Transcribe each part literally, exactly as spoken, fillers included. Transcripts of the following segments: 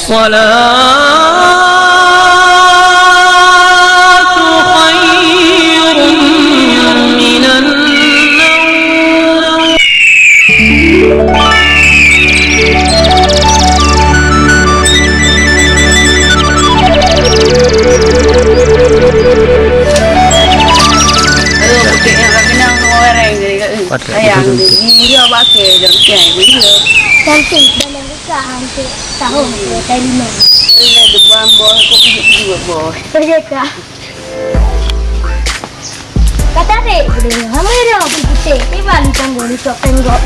الصلاة خير من النوم. Ayah, dia bak ke, dia kiai pun dia. Cantik dan membuka hampir tahun dua kali lima. Ini depan bos, kok pijak-pijak bos. Kerja kah? Kata dek, boleh ramai dah pun putih. Tiba lu tunggu di kok tenggok.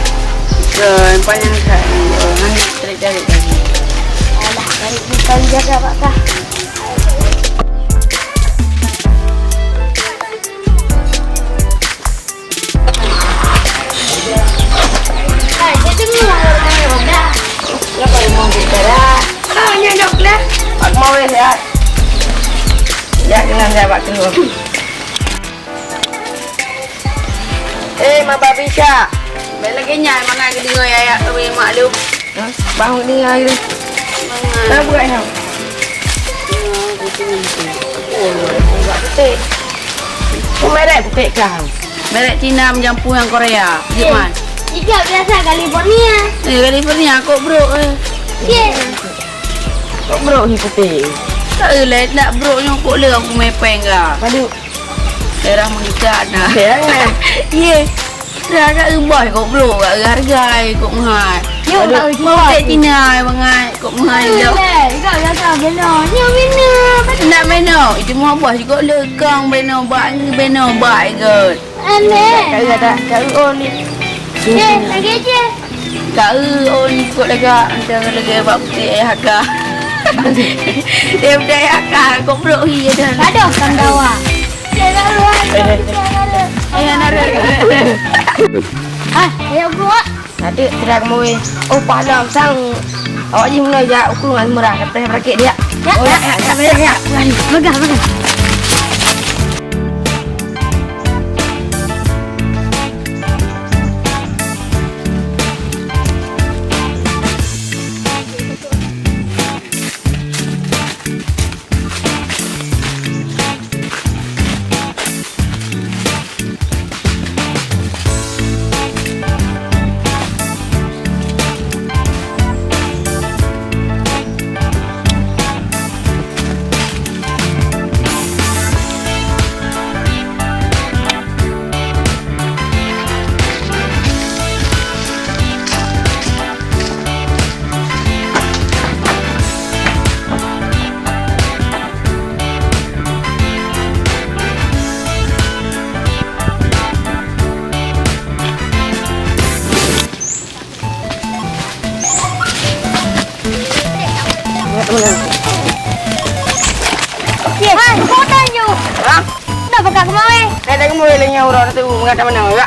Ke, yang panjang kat ni, oh, mana cari-cari lagi. Alah, cari bukan jaga bak kah. Eh, ma Babisha. Baik lagi nyan, mana keudingoe ayat kami maklum. Hah? Bangun ni hari ni. Mana? Dah buat dah. Putéh. Kok merek putéh kah? Merek Cina meujampu nyang Korea. Cik Man. Ika biasa California. Eh, California kok brok eh. Cik. Kok brok ni putéh? Tak eh, nak brok nyang kok le aku mepeng ka. Padu. Daerah meulikat na. Daerah mana? Ye. Dah agak ubah kok bro, agak harga ai kok mahal. Yo, aduh, tak mau ubah. Cina ai bangai kok mahal. Yo. Leh, kau dah tak bela. Nyo bina. Nak bina. Itu mau ubah juga lekang bina bak ni bina bak ikut. Aneh. Kau dah tak kau oh ni. Eh, lagi je. Kau oh ni kok lega, macam lega bak putih ayah ka. Dia udah ayah ka, kok bro hi dah. Ada kan dawa. Ayah nara. Ah, ayah gua. Nanti tidak mau. Oh, pahala sang. Awak ji mulai jak ukur ngan murah, tapi berakit dia. Ya, oh, ya, ya, ya, ya, ya. Bagah, bagah. Hai, kau tanya. Hah? Kenapa kau kemari? Saya tak kemari lagi orang tu mengatakan mana, ya?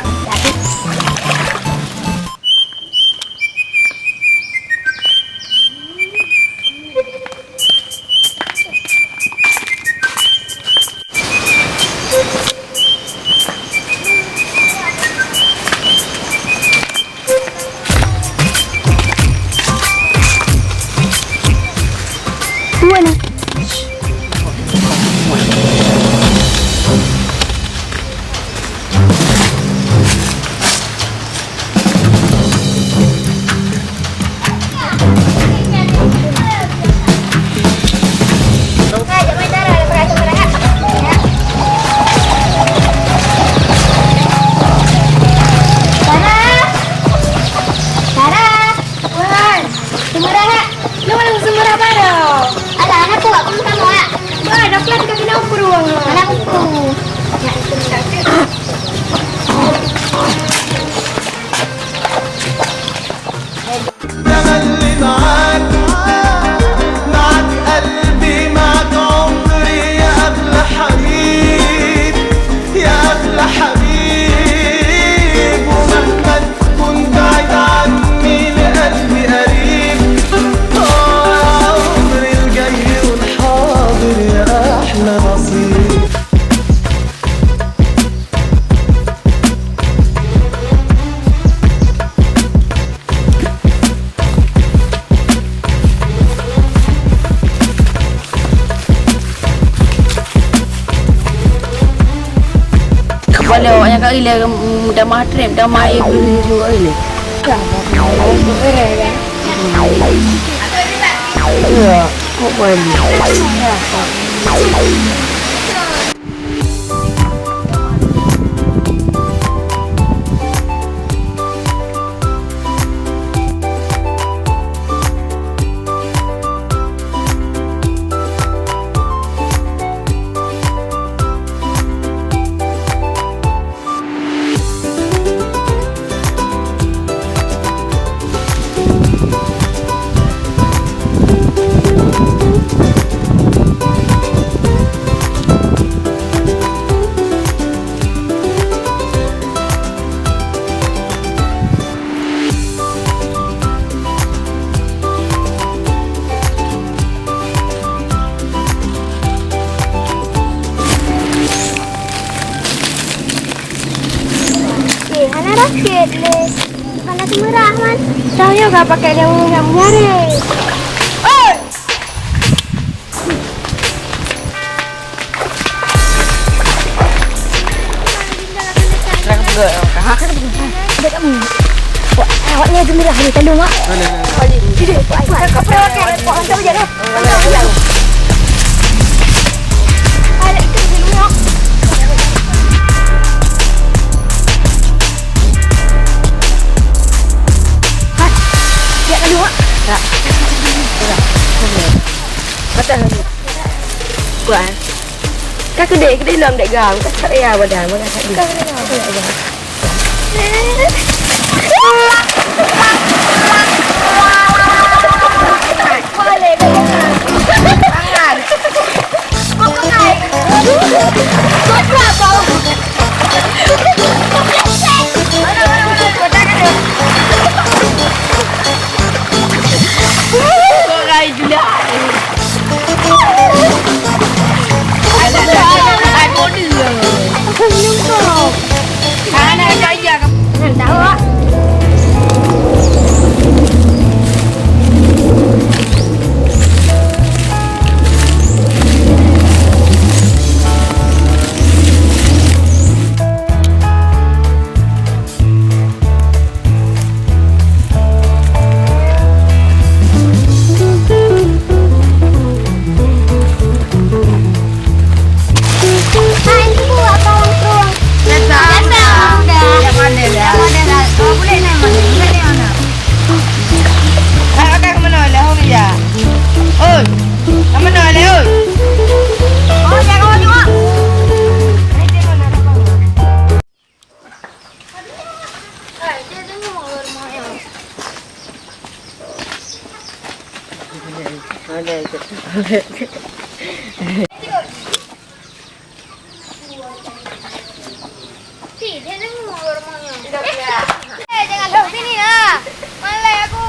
Kalau awak nyang ka ilée, mm, damah trep, damah ié beuh juga ilée. Ya, kok boleh. Eh, hana raket lé. Hana seumeurah, Man. Tau yo ka pakai daun nyang meunyaréh. Oi! Awak nyan geumeurah ni, tandong, Wak. Mana, mana? Di sini, Wak. Wak, kau pernah pakai, Wak, hantar hujan, Wak. Mana, mana? Ada ikan di luar. Hai, siap tandong, Wak. Tak. Udah. Udah. Patah lagi. Kuat. Ka keudeh, keudeh lom dek gam. Ka tak payah badan, badan tak ada. Ka keudeh lom. Ka keudeh lom. Boleh, boleh. Tangan. Kau pakai. Kau buat apa? Kau rai gila. Hai, Ibu, apa orang terus? Datang. Datang, udah. Yang mana dah? Yang mana dah? Oh, boleh naik mana? Boleh naik mana? Hai, akan ke mana oleh, Hong, ya? Oi, ke mana oleh, oi? Oh, jangan tengok. Hai, tengok nak apa? Eh, jangan duduk sini lah. Malai aku.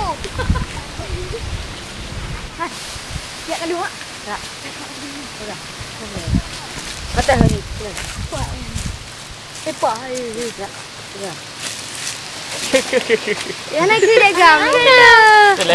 Hah, siap kali, Mak. Tak. Udah. Patah lagi. Udah. Epah, eh, eh. Ya. Ya, naik sini, Gam.